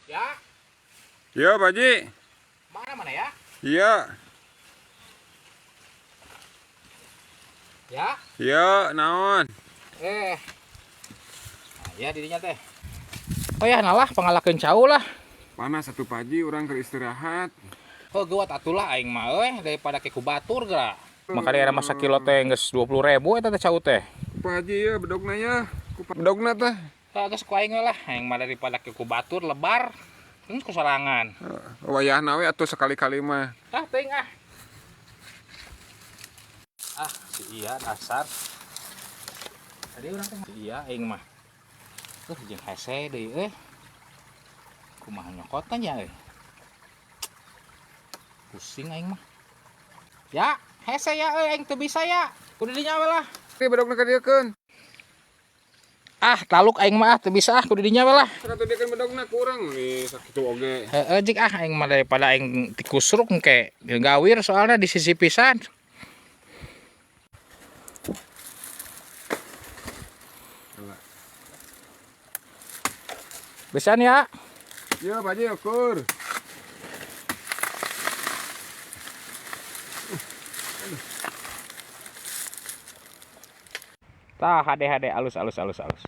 Ya, Iya, Pak Haji. Mana mana ya? Iya. Ya. Iya, naon? Eh. Nah, ya dirinya teh. Oh ya, nalah pangalakeun cau lah. Panas atuh, Pak Haji, urang keur istirahat. Oh, geuwat atuh lah aing mah euy, daripada ke ku batur geura. Makanya era masa kilo teh geus 20.000 eta teh cau teh. Ku Pak Haji ya bedogna ya. Ku bedogna teh. Tah, geus ku aing we lah, aing mah daripada ke ku batur lebar. Geus ku sorangan. Wayahna we atuh sekali-kali mah. Ah, teuing ah. Ah, si iya dasar. Tadi urang teh si iya aing mah. Jeung hese deui euy. Kumaha nyokotan ya euy. Pusing aing mah. Ya, hese ya euy, aing teu bisa ya. Kudu dinya we lah. Ini bedogna ka dieukeun. Ah, taluk aing mah ah, teu bisa ah, kudu dinya we lah. Sok atuh dieukeun bedogna kurang nih sakitu oge. Heeh, jik ah, aing mah daripada aing tikusruk engke gawir soalnya di sisi pisan. Besan ya. Iya, Pak Haji ukur. Tah, hade hade, alus alus alus alus.